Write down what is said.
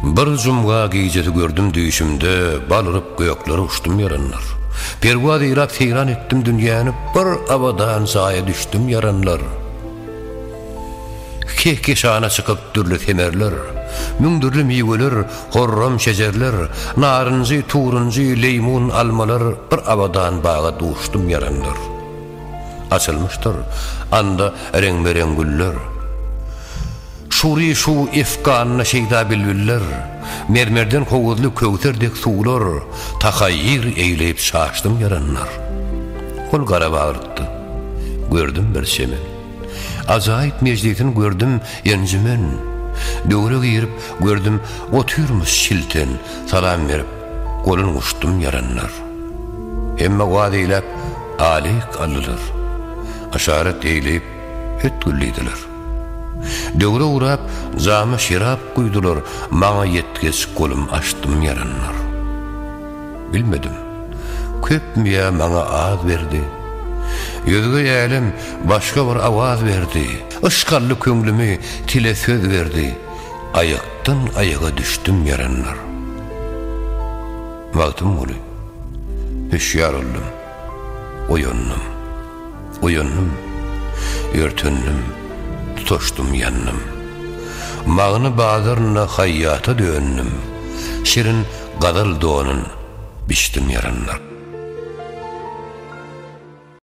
Bir jumga gijesi gördüm düýşümde, Bal urup göklere uçdum ýaranlar. Perwaz eýläp seýran etdim dünýäni, Bir abadan jaýa düşdüm ýaranlar. Kehkeşana çykyp dürli semerler, Müň dürli miweler, horram şejerler, Narynjy, turunjy, leýmun, almalar, Bir abadan baga duşdum ýaranlar. Açylmyşdyr anda reňbe-reň güller. Şury şu efganyna şeýda bilbiller, Mermerden howuzly köwser dek suwlar, Tahaýýur eýleýip çaşdym ýaranlar. Ol gara bagyrtdy. Gördüm bir çemen. Ajaýyp mejlisin gördüm enjümen. Döwre girip gördüm otyrmyş şilten, Salam berip, golun guçdum ýaranlar. Hemme waz eýläp aleýk aldylar. Yşarat eýleýip ötgül diýdiler. Döwre gurap jama şerap guýdular, Maňa ýetgeç golum açdym ýaranlar. Bilmedim, köpmi ýa maňa az berdi. Özge älem başga bir awaz berdi. Yşk aldy köňlümi, tile söz berdi. Aýakdan aýaga düşdüm ýaranlar. Magtymguly. Hüşýar oldum. Oýandym. Oýandym. Örtendim. Tutaşdym, ýandym. Magny bazarynda haýýata döndüm. Şirin gazal donun biçdim ýaranlar.